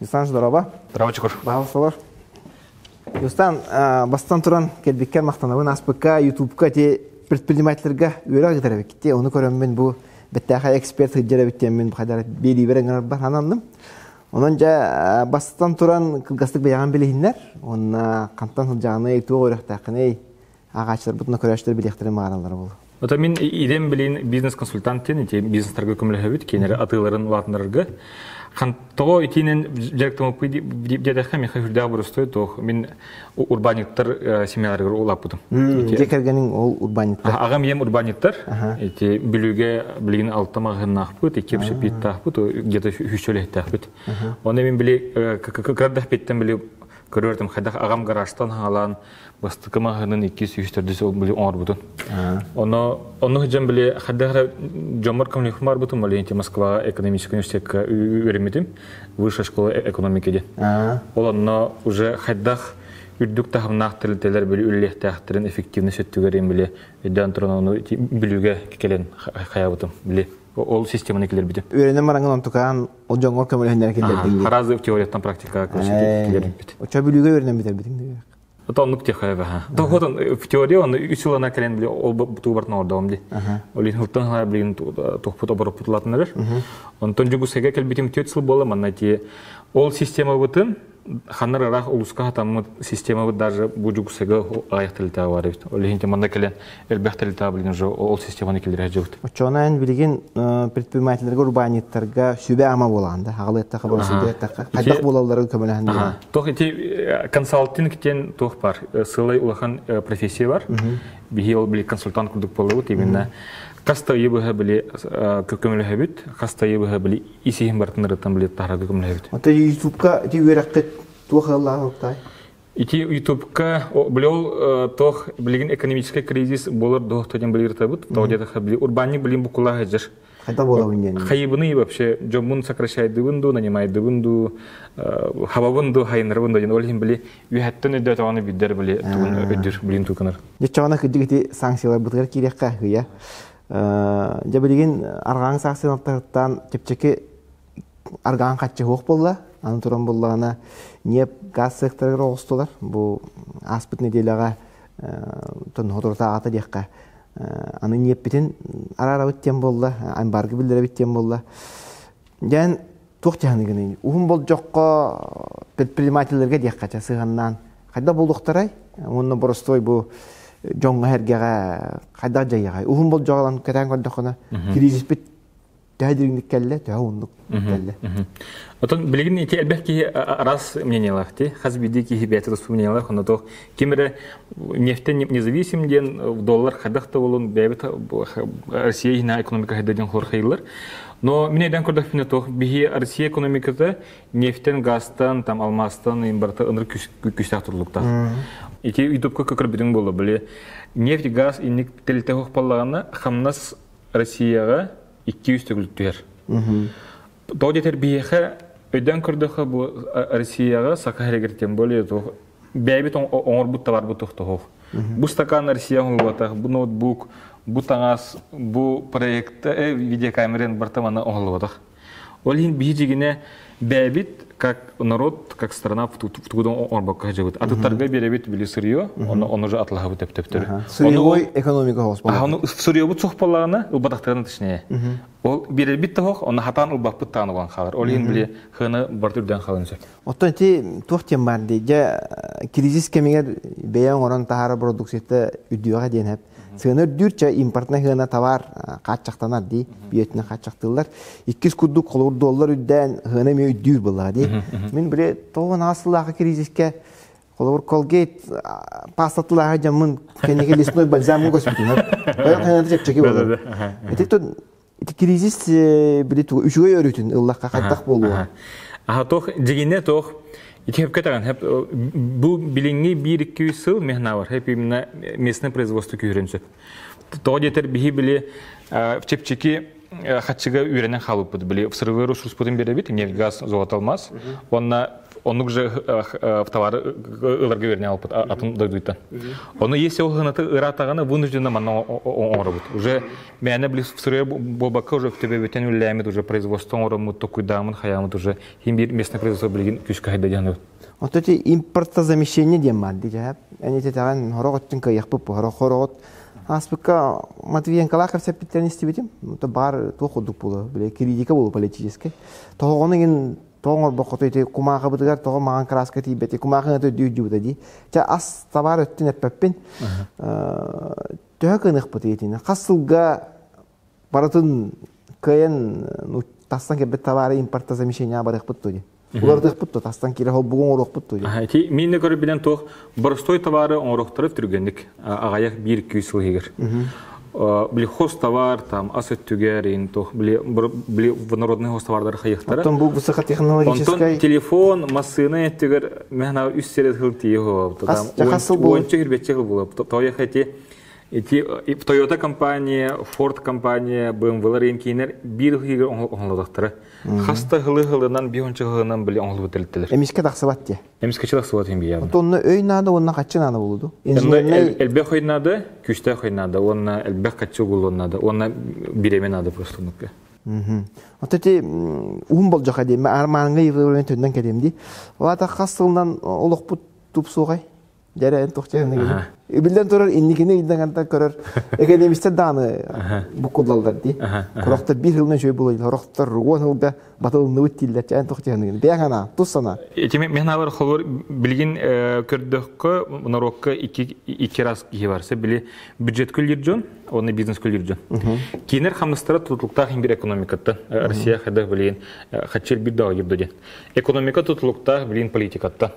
Юстан, здорово. Здорово, Чукур. Баһалысталар. Юстан, бастан туран кэлбиккэ махтанабын аспыкка, Ютубка ти предпринимательлерге үөрэх ыытар эбиккит. Ону көрөммүн бу бэттээхэй эксперт сылдьар эбит диэммин хайдар биэриибэр ыҥырарбар ананным. Онон дьэ бастан туран кылгастык бэйэҕин билиһиннэр уонна хантан сылдьаҕыный, туох үөрэхтээххиний, ааҕааччыларбытына көрөөччүлэр билиэхтэрин баҕараллара буолуо. Ото мин идем билин бизнес-консультант диэн ити бизнестарга көмөлөһөбүт, кинилэри атыыларын улаатыннарарга. Тоҕо итинэн дьарыктаммыппый диэтэххэ, миэхэ сүрдээх боростуой туох мин урбаанньыктар семьяларыгар улааппытым. Дьиэ кэргэниҥ ол урбаанньыттар? Аҕам ийэм урбаанньыттар. Ити Бүлүүгэ билигин алта маҕаһыыннаахпыт, икки общепиттаахпыт, где-то үһүс үлэһиттээхпит. Оны мин били кырдах били көрөртүм хайдах аҕам гаражтан хаалаан бастакы маһынын иккис үһүс төрдүс ол били оҥорбутун. Ону ону дьон били хайдах эрэ дьоммор көмөлөһүм барбытым ол Москваҕа экономический университекка үөрэммитим высшая школа экономики диэн. Ол онно уже хайдах үрдүк таһымнаах тэрилтэлэр били үлэлиэхтээхтэрин эффективность өттүгэр били өйдөөн туран ону бүлүүгэ кэлэн хайабытым били ол системаны киллэрбитим. Үөрэнэн бараҥын онтукаан ол дьоҥҥор көмөлөһүннэрэ киллэрдиҥ. Харазы теорияттан практикаға киллэрбит. Очо бүлүүгэ үөрэнэн бүтэрбитиҥ Это оннук техайба. Дохотон в теории он үс сылына кэлэн били ол тубартын ордоом ди. Ол иһин хылтан хаа билин тухпут обороппут латыннарыр. Онтон жугусеге келбитим төрт сыл буола манна ти ол системабытын ханнар ыраах улуска хатаммыт системабыт даже бу жугусеге аҕыйах тэрилтэ бар эбит. Ол иһин манна кэлэн элбэх тэрилтэ билин уже ол системаны киллэрэ дьыбыт. Оччоҕуна эн билигин предпринимателлэргэ, урбаанньыттарга сүбэ-ама буолаҕын да, аҕалыаттаха, боросудуйаттаха, хайдах буолалларын көмөлөһөн диэн. Туох ити консалтинг диэн туох бар, сылай улахан профессия бар. Биһи ол били консультант курдук буолабыт именно хас да ыйы быһа били көмөлөһөбүт, хас да ыйы быһа били ис иһин барытын ырыттан били таһарга көмөлөһөбүт. Ата ютубка ити үөрэххит туох ыаллаах уктай? Ити ютубка били ол туох билигин экономический кризис буолар дуох диэн билиртабыт. Тоҕо диэтэххэ били урбаанньык билин буккулаах сылдьар. Хайда буолабын диэн. Хайыбыный вообще дьоммун сокращайдыбын дуу, нанимайдыбын дуу, хабабын дуу, хайыннарабын дуу диэн ол иһин били үөһэттэн өйдөөтөҕүнэ биддер били тугун өйдүүр билин туканар. Дьоччоҕуна кырдьык ити санкцияларбытыгар киириэххэ ыйа. Дьэ билигин арҕааҥ санкциялартан чэпчэки аргаан хаччы суох буолла. Аны туран буллаҕына ньиэп газ сыахтарыгар оҕустулар. Бу ааспыт нэдиэлэҕэ тонноһотурутааҕыта диэххэ аны ньиэппитин араарабыт диэн буолла, амбарга биллэрэбит диэн буолла. Дьэн туох дьаһаныгыный? Уһун болдьоххо предпринимателлэргэ диэххэ ча сыһаннаан хайдах буолуохтарай? Уонна боростуой бу дьоҥҥо эргэҕэ хайдах дьайыаҕай? Уһун болдьоҕу ылан кэтээн көрдөххүнэ кризиспит төһө дириҥник кэллэ, төһө уһуннук кэллэ. Отон билигин ити элбэх киһи араас мнениялаах ти. Хас биирдии киһи бэйэтэ туспа мнениялаах, онно туох ким эрэ нефтен независим диэн доллар хайдах да болун бэйэбит Россия иһинэ экономика хайда диэн хорхайылар. Но мин өйдөөн көрдөхпүнэ туох биһи Россия экономиката нефтен, газтан, там алмазтан им барыта ынырык күүстээх турулуктаах. Ити ютубка көрбүтүҥ буолуо били нефть, газ инник тэрилтэ хохпаллаҕына хамнас Россияҕа 200 төгүл түһэр. Тоҕо диэтэр биһиэхэ өйдөөн көрдөххө бу Россияҕа саха сиригэр тем более туох бэйэбит оҥорбут товарбыт тохтоһуох. Бу стакан Россия оҥоһуллубатах, бу ноутбук, бу таҥас, бу проект видеокамеран барыта манна оҥоһуллубатах. Ол иһин биһи дьигинэ бэйэбит как народ, как страна тугудан оҥорбокко сылдьабыт. Атыттарга биэрэбит били сырье, ону ону же атлаһабыт төптөптөрү. Сырьевой экономика хос Ону сырьебут суох буоллаҕына ылбатахтарына точнее. Ол биэрэрбит тоһох, ону хатаан ылбаппыт тааны буолан хаалар. Ол иһин били хыны барыта үрдээн хаалан сөп. Оттон ити туох диэн баар дии, дьэ кризис кэмигэр бэйэ оҥорон таһаарар продукцията үрдүөҕэ диэн эп. Сыана үрдүүр, чэ импортнай сыана товар хааччахтанар дии, бүөтүнэн хааччахтыыллар. Иккис курдук холобур доллар үрдээн сыана эмиэ үрдүүр буоллаҕа дии. Мин били тоҕо сыллааҕы кризискэ холобур Colgate пастатылааҕы дьаммын кэнники лесной бальзамҥа көспүтүм. Ойох сыаната чэпчэки буолар. Ити ити кризис били үчүгэй өрүтүн ыллахха хайдах буолуо? Аха тох дьигинэ тох ити хөпкө таҕан хөп бу билиҥҥи биир икки үс сыл мехнавар хөп именно местное производство күүһүрэн сөп. Тоҕо диэтэр биһи били чэпчэки хаччыга үөрэнэн хаалбыппыт били сырывы ресурспутун биэрэбит нефть газ золото алмаз уонна. Оннук же товары ыларга үөрэнэ алпыт атын дойдуттан. Ону если ол хынаты ыраатаҕына вынужденно манна оҥоробут. Уже мээнэ били сырыа буолбакка уже төбөбүтэн үллээмит уже производство оҥороммут токуйдаамын хаямыт уже хим биир местное производство билигин күүскэ хайда диэн. Ото ти импортозамещение диэн баар дии дьэ. Эн ититэҕин хорох өттүн кыайыахпыт бу хорох хороҕот ааспыкка Матвиенколаах кэпсэппиттэрин истибитим. Баар туох курдук буолуо, били критика буолуо политическай. Тоһоҕону иҥин тоҕо оҥорбоккото ити кумаахыбытыгар тоҕо маҕан краска тиийбэти кумаахыны өйдүү дии. Чэ ас табаар өттүн эппэппин. Төһө кыныахпыт итини? Хас сылга барытын кыайан тастан кэлбит товары импортозамещение барыахпыт дуо уларытыахпыт дуо тастан киирэ холбугу оҥоруохпут дуо Ити мин көрөр билэн туох боростой товары оҥоруохтара түргэнник аҕайах биир күүс сыл иһигэр. Били хостовар там ас өттүгэр ин туох били били народный хостовардар хайыхтара. Оттон бу высокотехнологическай Онтон телефон, массыына өттүгэр мэхна үс сирет хыл тиийэ хуолапта. Там уонча хирбетче хыл булап. Тоя хати Ити Toyota компания, Ford компания, BMW-лар иин биир ыйыгар оҥолотохторо. Хаста хылы-хылынан, биир хылынан били оҥолбут элиттилер. Эмискэ тахсыбат дии. Эмискэ тахсыбат им бияны. Онно өй наада уонна хаччы наада болуду. Элбэх өй наада, күстээх өй наада, уонна элбэх хаччы угулуон наада, уонна биреме наада просто нукка. Ото ти уһун болдьоха дии, армаанга евро төннөн кэлиэм дии. Олата хас сылынан олохпут тупсуҕай? Дьэрэ эн туох чэһин Биллэн турар инникини ыйдаҥантан көрөр экономистер даҕаны буккуллаллар дии. Хорохтор биир сылынан үчүгэй буолар, хорохтор уон сылга батылынныбыт дииллэр. Эн туох чэһин Бэйэҥ санаа, тус санаа. Ити мен хабар холор билигин көрдөхкө норуокка икки икки раз киһи бар. Били бюджет күллүр дьон, оны бизнес күллүр дьон. Кинер хамнастара тутулуктаах бир экономикаттан. Россия хайдах билигин хаччыр бир дагы ден. Экономика тутулуктаах билин политикаттан.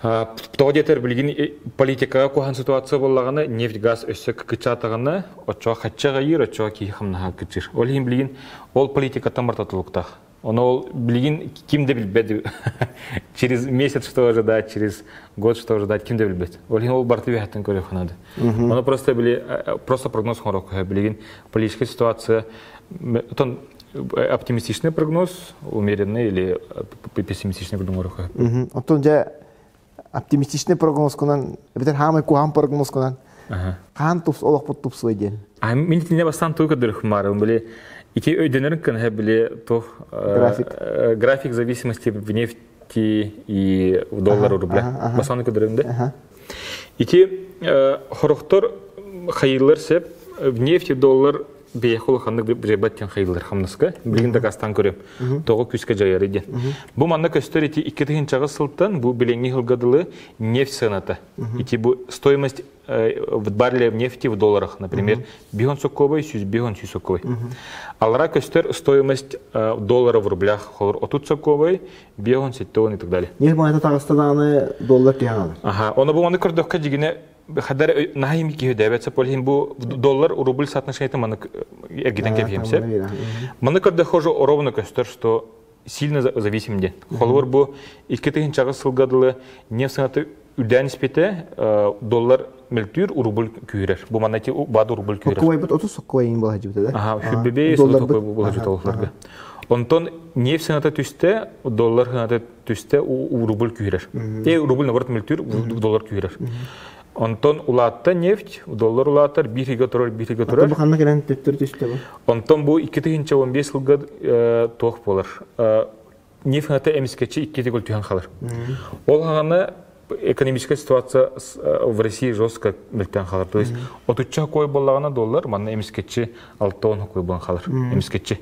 Тоҕо диэтэр билигин политикаҕа куһаҕан ситуация буоллаҕына, нефть-газ өссө кыччаатаҕына, оччоҕо хачча аҕыйыыр, оччоҕо киһи хамнаһа кыччыыр. Ол иһин билигин ол политикаттан барыта тутулуктаах. Ону ол билигин ким да билбэт. Через месяц что ожидать, через год что ожидать, ким да билбэт. Ол иһин ол барыта үөһэттэн көрүөххэ наада. Ону просто били просто прогноз оҥоруохха билигин политическая ситуация отон оптимистичный прогноз, умеренный или пессимистичный прогноз Оттон дьэ оптимистичный прогнозкунан, эбэтэр хаамай куһаан прогнозкунан хаан тупс олохпут тупсуой диэн. А мин итинне бастаан тугу көрдөрөх били ити өйдөнөрүн кынһа били туох график график зависимости в нефти и в доллар рубля бастаан көрдөрүм да ити хорохтор хайылар сеп в нефти доллар бэйэхэ улаханнык биребат диэн хайыллар хамнаска билигин дакаастаан көрөм тоҕо күүскэ дьайары диэн бу манна көстөр ити 2000 сылтан бу билиҥҥи сылга дылы нефть сыаната ити бу стоимость в барреле в нефти в долларах например бихон сокковой сүүс бихон сүүс сокковой алара көстөр стоимость доллара в рублях холор отут сокковой бихон сеттон и так далее нефть маната таҕыста даҕаны доллар түһэн аха оны бу маны көрдөххө дьигинэ Хадар наһаа киһи дэбэт сөп ол бу доллар рубль соотношениета маны эргитен кэпиэмсэ. Маны көрдөххө уже ровно көстөр, что сильно зависим ден. Холобур бу 2000 сылга дылы нефть сыната үрдээн испите доллар мөлтүүр, рубль күүрэр. Бу манна ти баады рубль күүрэр. Соккуайбыт 30 соккуайын була жибите да? Аха, сүрбебе соккуай була жибите Онтон нефть сыната түсте, доллар сыната түсте, рубль күүрэр. Те рубль наоборот мөлтүүр, доллар күүрэр. Онтон улаатта нефть, доллар улаатар, биир ыйга турар, биир ыйга турар. Бу ханна кэлэн төттөрү түстэ бу? Онтон бу 2015 сылга туох буолар. Нефть хата эмискечи икки төгүл түһэн халар. Ол хаҕана экономическая ситуация в России жестко мөлтөөн халар. То есть отучча кой боллаҕына доллар, манна эмискечи алтон кой болан халар. Эмискечи.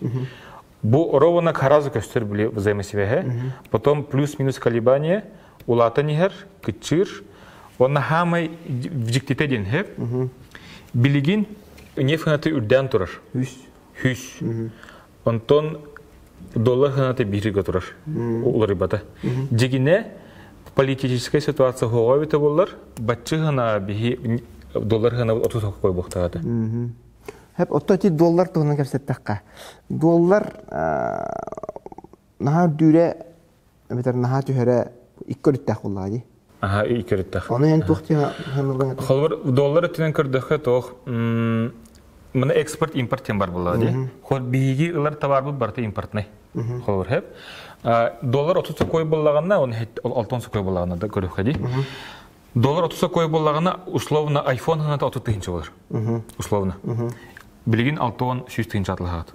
Бу ровно харазы көстөр били взаимосвязи. Потом плюс-минус колебания, улаатан иһэр, кыччыыр. Онна хаамай дьиктитэ диэн хэп. Билигин нефть ханаты үрдээн турар. Хүс. Хүс. Онтон доллар ханаты бииргэ турар. Уларыйбата. Дьигинэ политическая ситуация хоҕо эбитэ буоллар, баччы хана биһи доллар хана отут хоккой буохтаата. Хэп отто ити доллар туһунан кэпсэттэххэ. Доллар наһаа үрдүүрэ эбэтэр наһаа түһэрэ икки өрүттээх буоллаҕа дии. Аха, икки өрүттээх. Ону эн туох диэн саныыргын Холобур, доллар өттүнэн көрдөххө туох Мына экспорт импорт диэн бар буолла дии. Хор биһиги ылар товарбыт барыта импортнай. Холобур хэп. Доллар 30 сокой буоллаҕына, он 60 сокой буоллаҕына да көрүөххэ дии. Доллар 30 сокой буоллаҕына, условно iPhone ханата 30 тыһыынча болар. Условно. Билигин 60 100 тыһыынча атылаһаат.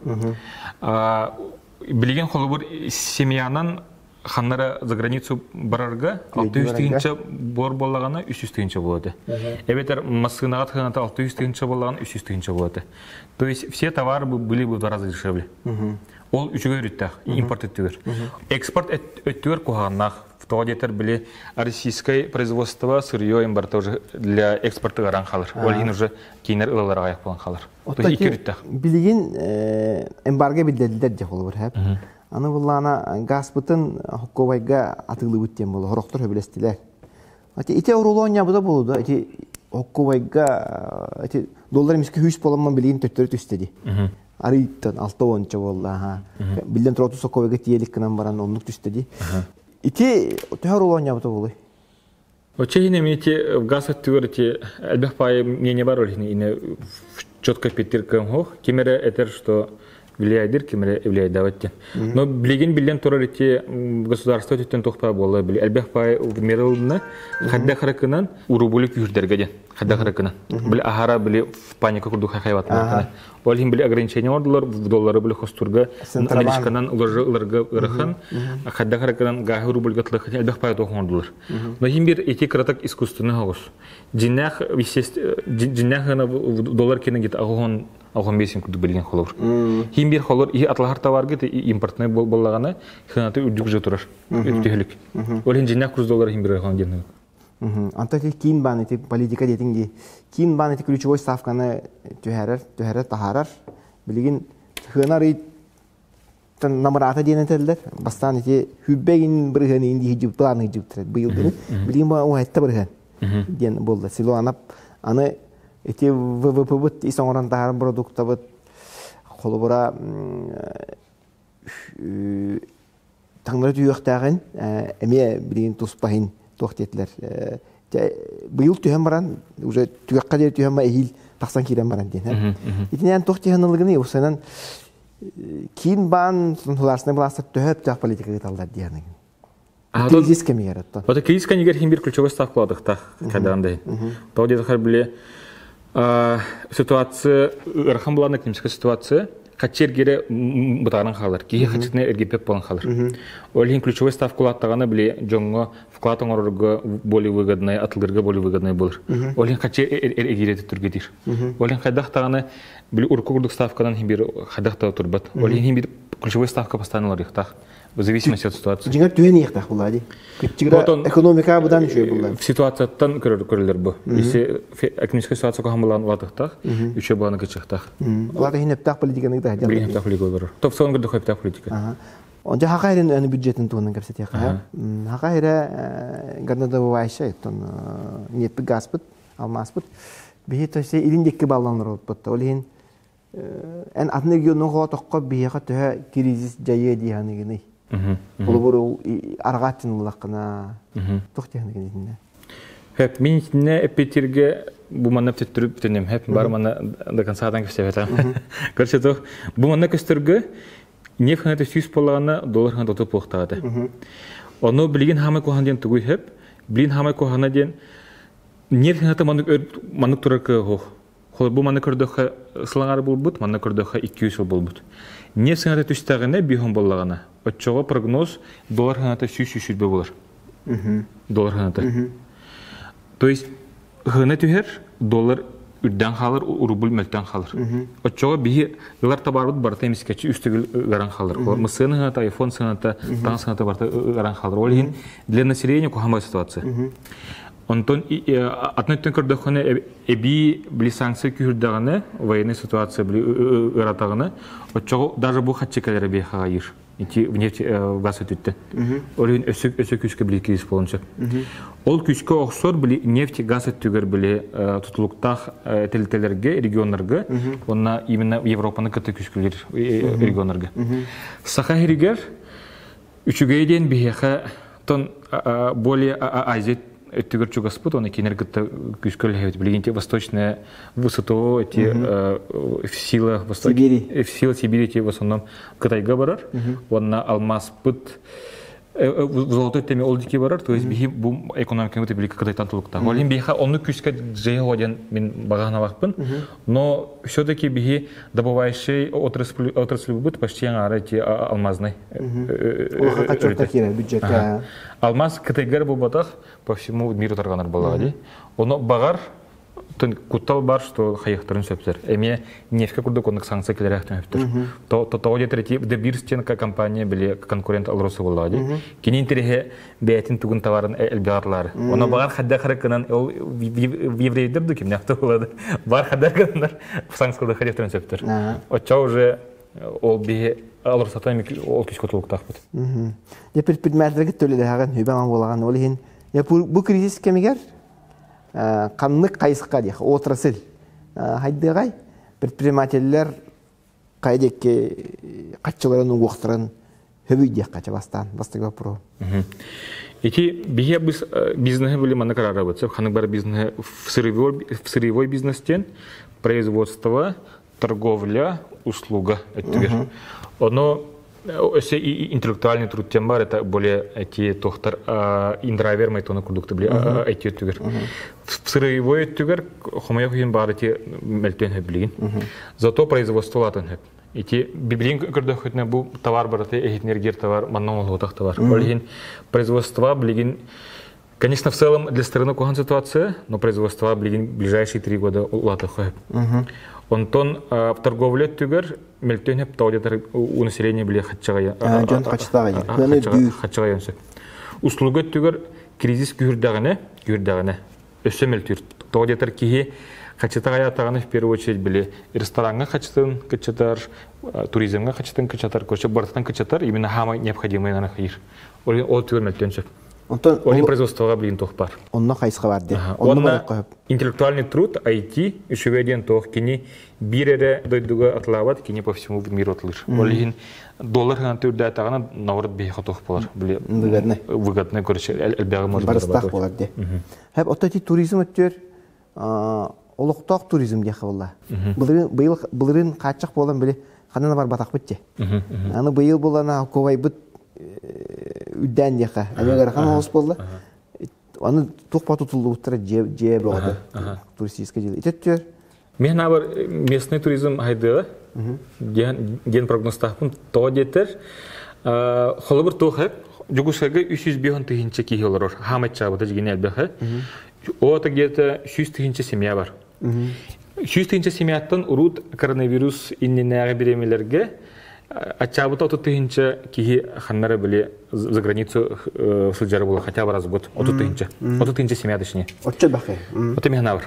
Билигин холобур семьянан ханнара за границу барарга 600 тыһыынча буор буоллаҕына 300 тыһыынча буолуо Эбэтэр массыынаҕа тыһыната 600 тыһыынча буоллаҕына 300 тыһыынча буолуо То есть все товары были бы в два раза дешевле. Ол үчүгэй өрүттээх, импорт өттүгэр. Экспорт өттүгэр куһаҕаннаах. Тоҕо диэтэр били российское производство сырье им барыта уже для экспорта ыараан хаалар. Ол иһин уже кинилэр ылалар аҕыйах буолан хаалар. То есть икки өрүттээх. Билигин эмбарго биллэрдилэр дьэ холобур хэп. Аны буллаана газпытын хоккуобайга атыылыыбыт диэн буолла. Сорохтор сөбүлэстилэр. Ити оруолу оонньообута буолуо да ити хоккуобайга ити доллар эмискэ хүүс буоламмын билигин төттөрү түстэ дии. Арыйтан алта уонча буолла аха. Биллэн турар соккуобайга тиийэлик гынан баран оннук түстэ дии. Ити төһө оруолу оонньообута буолуой? Оччо иһин эмиэ ити газ өттүгэр ити элбэх паайы мнение бар ол иһин ине четко эппиттир кыам суох. Ким эрэ этэр, что влияйдыр, ким эрэ влияйдаабат диэн. Но билигин биллэн турар ити государство өттүттэн туох баар буолла били элбэх паай мера ылынна хайдах харакынан урубули күүрдэргэ диэн хайдах харакынан били аһара били в паника курдук хайватына Ол иһин били ограничение оҥордулар, доллары били хостурга наличканан ыларга ыарахан, хайдах харакынан гааһы рубльга тылыхын элбэх пай туох оҥордулар. Но иһин бир ити кыратык искусственный соҕус. Дьиннээх дьиннээх гына доллар кенен где-то аҕыһон аҕыһон бесин курдук билген холобур. Хин бир холор иһи атлаһар товарга импортный боллагана хынаты үрдүк же турар. Түһүлүк. Ол иһин дьиннээх курс доллар хин бир ыарахан диэн. Антон ити киин баан ити политика диэтиҥ дии. Киин баан ити ключевой ставканы түһэрэр, түһэрэр, таһаарар. Билигин сыана арый намыраата диэн этэллэр. Бастаан ити хүббэгин бырыһыан иин дии планы дьыбтыр быйыл Билигин бу уһайта бырыһыан диэн буолла. Силуанап аны ити ВВП-быт ис оҥорон таһаарар продуктабыт холобура таҥнары түһүөхтээҕин эмиэ билигин туспаһын туох диэтилэр быйыл түһэн баран уже түгэххэ диэри түһэн баран эһиил тахсан киирэн баран диэн итинэн туох диэн ылыгыный усанан киин баан государственный властар төһө өптөөх политика ыыталлар диэн кризис кэмигэр оттон Ото кризис кэмигэр хин бир ключевой ставкаладыхтаах кадаан да Тоҕо диэтэхэр били ситуация ыарахан булаан экономическая ситуация хаччы эргиэрэ бытааран хаалар. Киһи хаччытына эргиппэт буолан хаалар. Ол иһин ключевой ставка улааттаҕына били дьоҥҥо вклад оҥорорго более выгодный, атылырга более выгодный буолар. Ол иһин хаччы эргиирэ түргэтир. Ол иһин хайдах даҕаны били урукку курдук ставканан хин бир хайдах да турбат. Ол иһин бир ключевой ставка постоянно уларыйыахтаах. В зависимости от ситуации. Дьиҥэр түһэн иэхтээх буолла дии. Кыччыгыра экономика быдан үчүгэй буолла. Ситуацияттан көрөлөр бу. Если экономическая ситуация кохамылаан улаатыхтаах, үчүгэй буолан кыччыхтаах. Улаата иһин өптөөх политиканы да Билигин өптөөх политика олорор. Топсоон көрдөх өптөөх политика. Онча хака эрин аны бюджетин туһунан кэпсэтиэххэ. Хака эрэ горнодобывающая, оттон ньиэппит газпыт, алмааспыт. Биһи то есть илин диэки балланар олорбут. Ол иһин Эн атын регионун хоотоххо биһиэхэ төһө кризис дьайыа дии саныгыный? Холобур, арҕаа өттүн ыллаххына, туох дии саныгын итиннэ? Хэп, мин итиннэ эппиэтиргэ бу манна төттөрү бүтүнүм. Хэп, бар манна до конца атан кэпсэбэтэ. Короче, то бу манна көстөргө нефть ханата сүүс буоллаҕына доллар ханата отут буолуохтаах этэ. Ону билигин хаамай куһаҕан диэн тугуй хэп? Билигин хаамай куһаҕана диэн нефть ханата маннык маннык турар кыаҕа суох. Холобур, манна көрдөххө сылаҥар буолбут, манна көрдөххө 200 сыл буолбут. Не сыҥата түстэҕинэ биһон буоллаҕына, оччоҕо прогноз доллар сыаната 100-120 буолар. Доллар сыаната. То есть хына түһэр, доллар үрдээн хаалар, рубль мөлтөөн хаалар. Оччоҕо биһи ылар табаарбыт барыта эмискэччи үс төгүл ыаран хаалар. Мысыаны сыаната, айфон сыаната, таҥас сыаната барыта ыаран хаалар. Ол иһин для населения куһаҕан ситуация. Онтон атын өттүн көрдөххүнэ эбии били санкция күүһүрдэҕинэ, военная ситуация били ыаратаҕына, оччоҕо даже бу хаччы кэлэрэ биэхаҕайыыр. Ити нефть газ өтүттэн. Ол иһин өссө өссө күүскэ били кризис буолуон сөп. Ол күүскэ охсор били нефть газ өттүгэр били тутулуктаах тэрилтэлэргэ, регионнарга, уонна именно Европаны кытта күүскүлэр регионнарга. Саха сиригэр үчүгэй диэн биһиэхэ тон более Азия өттүгэр чугаспыт, оны кинер кытта күүскө үлэһэбит. Билигин те восточная высоту эти сила Сибири. Сила Сибири те в основном Кытайга барар. Уонна алмааспыт золотой теме ол дики барар, то есть биһи бу экономикабыт билики Кытайтан тулуктаах. Ол иһин биһиэхэ оннук күүскэ дьайа диэн мин баҕаһынабахпын. Но все-таки биһи добывающий отрасль почти аҥаара эти алмазный. Улахан хаччыта киирэр бюджетка. Алмаз Кытайгар буолбатах, по всему миру тарҕанар буоллаҕа дии. Ону баҕар куттал бар, что хайыхтарын сөптөр. Эмиэ нефть курдук оннук санкция кэлэрээхтэн сөптөр. То диэтэр ити де бир стенка компания били конкурент Алроса буоллаҕа дии. Кини интэриэһэ бэйэтин тугун товарын элбэҕарлаары. Ону баҕар хадда харакынан ол еврейдер ду кимнэхтэ буолады. Бар хадда гыннар санкциялар хайыхтарын сөптөр. Оччо уже ол биһи Алросатан ол күскө тулуктаахпыт. Дьэ предпринимателлэргэ төлөлөһөҕүн, үбэ буолаҕын. Ол иһин бу кризис кэмигэр ханнык хайысха диэх отрасль хайдыаҕай предпринимателлэр хайа диэки хаччыларын угуохтарын хөбүй диэххэ бастаан бастакы вопрос. Ити биһи бизнеһи били манна карарабыт. Ханнык бар бизнеһи в сырьевой бизнестен производство, торговля, услуга өттүгэр. Оно өссө интеллектуальный труд тем бар, это более эти тохтар индрайвер майтоны курдук били IT өттүгэр. В сырьевой өттүгэр хомойох иһин бар эти мөлтөн хөп билигин. Зато производство латын хөп. Ити билигин көрдөхөтүнэ бу товар барыта эһитинергер товар, манна оҥоһуотах товар. Ол иһин производство билигин. Конечно, в целом для страны куһаҕан ситуация, но производство билигин ближайшие 3 года улаата хөп. Онтон в торговле өттүгэр мөлтөөн хөп тоҕо у населения били хаччаҕая дьон хаччатааҕа хаччаҕайан сөп. Услуга өттүгэр кризис күүһүрдэҕинэ өссө мөлтүүр. Тоҕо диэтэр киһи хаччатаҕая в первую очередь били рестораҥҥа хаччытын кыччатар, туризмҥа хаччытын кыччатар, короче, бартан кыччатар, именно самое необходимое на хайыр. Ол түгэр мөлтөөн сөп. Онтон Ол производствоға билигин туох бар. Онно хайысха бар дии. Онно интеллектуальный труд, IT, үчүгэй диэн туох кини биир эрэ дойдуга атылаабат, кини по всему миру атылыр. Ол иһин доллар ханан түрдээтаҕына наоборот биһиэхэ туох болар. Выгодный. Выгодный, короче, элбэҕи может барыстаах болар дии. Хэп ото ти туризм өттүөр олохтоох туризм диэхэ буолла. Былырын быйыл былырын хааччах буолан били ханна барбатахпыт те. Аны быйыл булана ковайбыт үддән диэхэ. Аны хан олус буолла. Аны туох тутуллубуттара дьиэ дьиэ бөҕөтө туристическай дьиэ. Итеттүөр Мен бар местный туризм хайдыга диэн прогнозтаахпын тоҕо диэтэр холобур туох хэп Дьокуускайга 305 тыһыынча киһи олорор. Хаамаччаабыта дьигини элбэхэ. Ота где-то 100 тыһыынча семья бар. 100 тыһыынча семьяттан урут коронавирус иннинээҕи бириэмэлэргэ аччаабыта 30 тыһыынча киһи ханнара били за границу сылдьара була хотя бы раз в год. 30 тыһыынча. 30 тыһыынча семья точнее. Оччо бахы. Ото механавр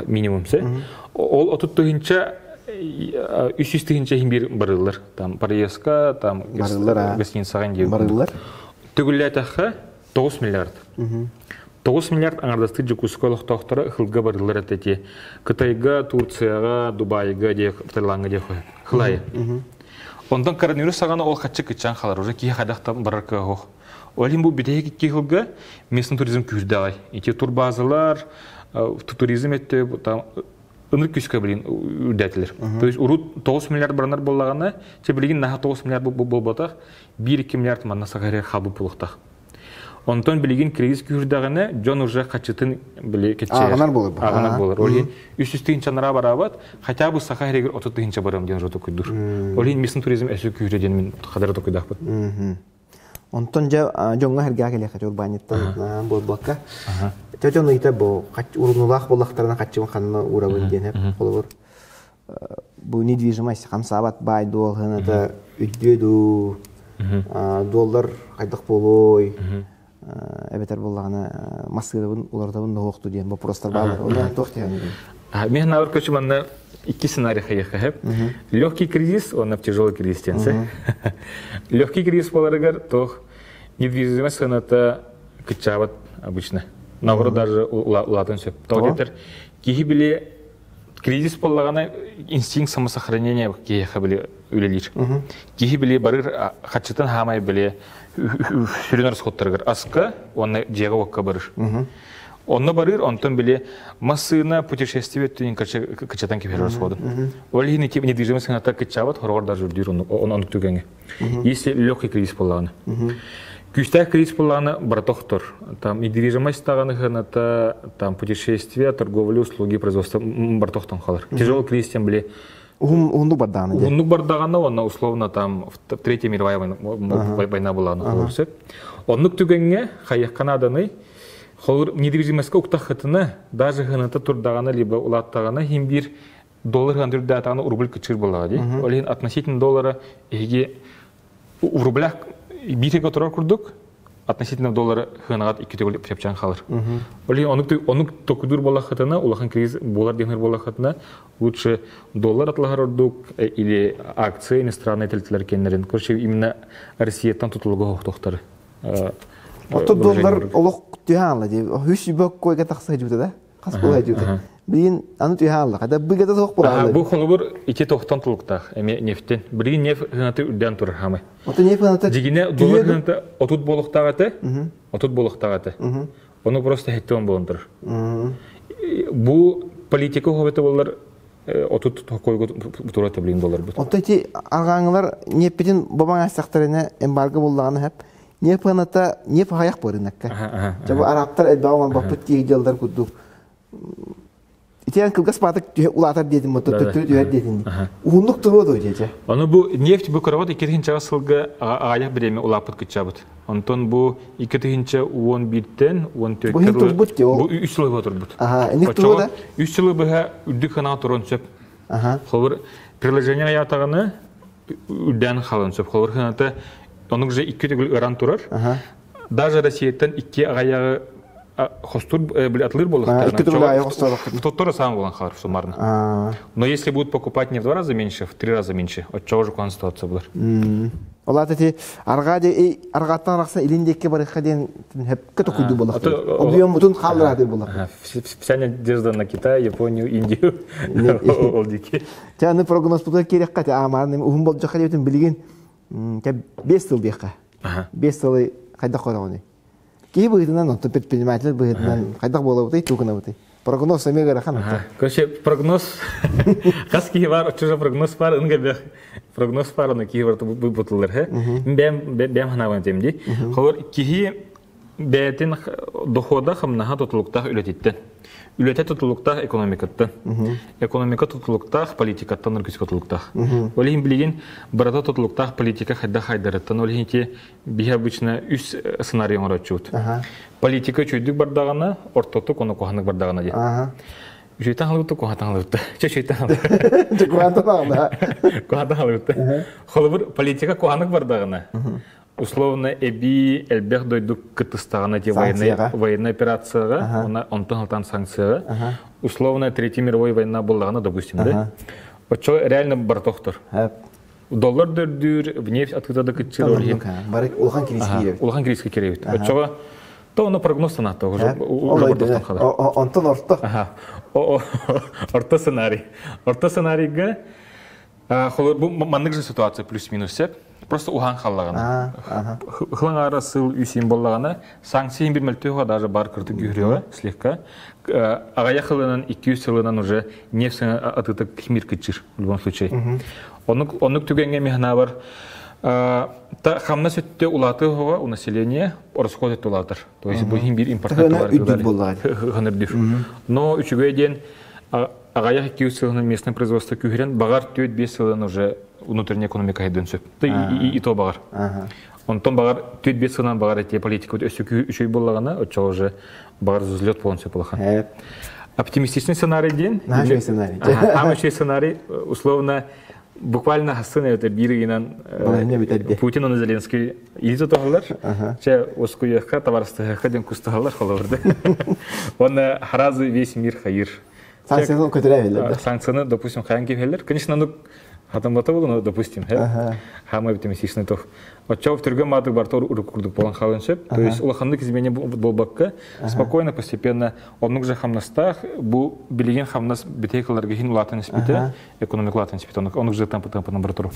минимум се. Ол 30 тыһыынча 300 тыһыынча иһин бир барыллар. Там поездка, там Барыллар, гостиницаға диye. Барыллар. Төгүллээтэххэ 9 миллиард. 9 миллиард аҥардастыы Дьокуускай олохтоохторо хылга барыллар эти Кытайга, Турцияға, Дубайга, де Таиландга де хылайы. Онтон коронавирус саҕана ол хаччы кыччаан халар, уже киһи хайдахтан барар кыах. Ол иһин бу бүтэһик 2 хылга местный туризм күүрдэҕэй. Ити турбазалар, туризм этте там ынырык күүскэ билин үрдээтилэр. То есть урут 9 миллиард баранар буоллаҕына, те билигин наһаа 9 миллиард буолбатах, 1-2 миллиард манна сахаре хабы пулуктах. Онтон билигин кризис күүрдэҕинэ дьон уже хаччытын били кетчээр. Ааҕынар буолар. Ааҕынар буолар. Ол иһин 300 тыһыынчанара бараабат, хотя бы саха эрегер 30 тыһыынча барам диэн уже токуйдур. Ол иһин местный туризм өссө күүрэ диэн мин хадара токуйдаахпыт. Онтон дьэ дьоҥҥо хэргээ келиэхэ урбаанньыттан буолбакка. Те дьон ыйта бу урунулаах буоллахтарына хаччыбын ханна уурабын диэн хеп холобур. Бу недвижимость хамсаабат баай дуол хыната үддүө дуу доллар хайдах буолуой эбэтэр буоллаҕына массыырабын уларытабын ноһуохту диэн вопростар баалар. Онон туох диэн Мен навар көчү манна икки сценарий хайыха хеп. Легкий кризис, он в тяжелый кризис тенсе. Легкий кризис боларыгар тох недвижимость сыаната кыччаабат обычно. Наоборот даже улаатын сөп. Тоҕо диэтэр киһи били кризис буоллаҕына инстинкт самосохранения киһиэхэ били үлэлиир. Киһи били барыр хаччытын хаамай били сүрүн расходтарыгар аска, уонна дьиэҕэ уокка барыр. Онно барыр, онтон били массыына путешествие өттүнэн кычатан кэбиһэр расходун. Ол иһин ити недвижимость сыаната кыччаабат, хороҕор даже үрдүүр оннук түгэҥҥэ. Если легкий кризис буоллаҕына. Күүстээх кризис буоллаҕына барыта охтор. Там недвижимость даҕаны сыаната, там путешествия, торговля, услуги, производство барыта охтон хаалар. Тяжелый кризис тем били Уһуннук бардаҕына дии. Уһуннук бардаҕына уонна условно там Третья мировая война буолаҕына сөп. Оннук түгэҥҥэ хайыахха нааданый? Холур недвижимостька уктаххытына, даже хыната турдаҕына либо улааттаҕына иһин биир доллар хыан түрдээтаҕына рубль кыччыыр буоллаҕа дии. Ол иһин относительно доллара эһиги в рублях биир турар курдук относительно доллара хыанаҕат икки төгүл чэпчээн хаалар. Ол иһин оннук оннук токудуур буоллаххытына, улахан кризис буолар диэн буоллаххытына, лучше доллар атлаһар ордук или акции иностранные тэрилтэлэр кэннэрин. Короче, именно Россияттан тутулуга хоһтохтары. Ото доллар олох түһэ аалла дии. Үс үбөк койга тахса дьута да. Хас була дьута. Билигин аны түһэ аалла. Хата быгата суох була. Бу холобур ити тохтон тулуктаах эми нефтен. Билигин неф хынаты үрдээн турар хамай. Ото неф хыната Дигине доллар хыната отут буолуохтаах этэ. Отут буолуохтаах этэ. Ону просто хеттон буолан турар. Бу политика хобета боллар отут токойго тура таблин боларбыт. Онто ити арҕааҥылар ньиэппитин бобаҥ аастахтарына эмбарго буллаҕына хэп ньиэп ыаната ньиэп аҕыйах буорынакка. Дьэ бу арабтар элбэҕи оҥорбоппут тиий дьаллар курдук Итиэн кылгас баатык улаатар диэтин бу төттөрү түһэр диэтин. Уһуннук туруо дуо дьэ? Ону бу нефть бу кырават 2000 сылга аҕыйах бириэмэ улааппыт кыччаабыт. Онтон бу 2011-тэн 14 Бу иһин турбут дии ол. Бу үс сылы быһа турбут. Аха, инник туруо да? Үс сылы быһа үрдүк ханаҕа туран сөп. Аха. Холобур, приложение аятаҕына үрдээн халан сөп. Холобур, хыната онук же икки төгүл ыран турар. Аха. Даже Россияттан икки аҕайаҕы хостур атлыр боллахтарына. Икки төгүл аҕайы хостур Тоттор саам болан халар суммарно. Но если будут покупать не в два раза меньше, в три раза меньше, отчего же куан ситуация булар. Ол аата ити арҕаа арҕааттан арахсан илин диэки барыхха диэн хөпкө токуйду буоллахтар. Объеммутун хаалларааты буоллахтар. Вся надежда на Китай, Японию, Индию. Ол диэки. Чэ аны прогнозпутугар киирэххэ те аамаан уһун болдьоххо диэбитин билигин бес сыл диэххэ. Бес сылы хайдах көрөҕүнүй? Киһи быһыытынан, оттон предприниматель быһыытынан хайдах буолабытый, тугу гынабытый? Прогноз эмиэ ыарахан. Короче, прогноз хас киһи бар, оччо прогноз бар, ынга прогноз бар, аны киһи бар бутыллар, хэ. Бэм бэм ханабан тем ди. Холор киһи бэйэтин дохода хамнаһа тутулуктаах үлэтиттэн. Үлэтэ тутулуктаах экономикаттан. Экономика тутулуктаах политикаттан үргүс тутулуктаах. Ол иһин билигин барыта тутулуктаах политика хайда хайдарыттан ол иһин ити биһи обычно үс сценарий оҥороччубут. Политика үчүйдүк бардаҕына, ортотук, ону куһанык бардаҕына диэн. Үчүйтэн халыбытта, куһатан халыбытта. Чэ, үчүйтэн халыбытта. Чэ, куһатан халыбытта. Куһатан халыбытта. Холобур, политика куһанык бардаҕына, условно эбии элбэх дойду кыттыстаҕына те военная военная операцияҕа, она онтон алтан санкцияҕа, условно Третья мировой война буоллаҕына, допустим, да? Оччо реально бартохтор. Доллар дөрдүүр, нефть атыыта да кыччыыр ол иһин. Бары улахан кириискэ киирэбит. Улахан кириискэ киирэбит. Оччоҕо то ону прогноз санаата уже Онтон орто. Орто сценарий. Орто сценарийга холор бу маннык же ситуация плюс-минус сеп. Просто уһаан халлаҕына. Хылаң аара сыл үсин боллаҕына санкция бир мөлтөөхө даже бар кыртык күүһүрүөҕэ слегка. Аҕайах сылынан 200 сылынан уже нефть атыыта химир кыччыр в любом случае. Оннук оннук түгэҥҥэ миһанаабар та хамнас өттө улаатыы хоҕо у населения ороскуот өттө улаатар. То есть бу иһин биир импортнай товар үрдүр. Но үчүгэй диэн аҕайах 200 сылынан местное производство күүһүрэн баҕар 4-5 сылынан уже внутренняя экономика хайдын сөп. И то баҕар. Онтон баҕар 4-5 сылынан баҕар эти политика өссө үчүгэй буоллаҕына, оччоҕо уже баҕар взлет буолан сөп улахан. Оптимистичный сценарий диэн. Наша сценарий. Самый сценарий, условно, буквально хасын это биир ыйынан Путин уонна Зеленский илии тутуһаллар. Чэ, ускуйуохха, табарыстыһыахха диэн кустуһаллар холобурда. Уонна сразу весь мир хайыр. Санкцияны көтөрө Санкцияны, допустим, хайан киһеллер. Конечно, ну, хатамбата болу, допустим, хамай оптимистичный тох. Оччоҕо түргэн маатык барта курдук буолан хаалан сөп. То есть улаханнык изменение буолбакка, спокойно, постепенно оннук же хамнастаах, бу билигин хамнас битей кыларга хин улаатан испите, экономика улаатан испите, оннук же темп темпынан бара турар.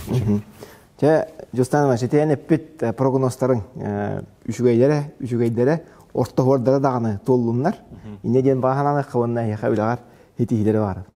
Чэ, Дьустан Иванович, итиэн эппит прогнозтарыҥ үчүгэйдэрэ, үчүгэйдэрэ, Ортоһуордара даҕаны туоллуннар. Инньэ диэн баҕа сананыахха уонна эһиэхэ үлэҕэр ситиһиилэри баҕарабын.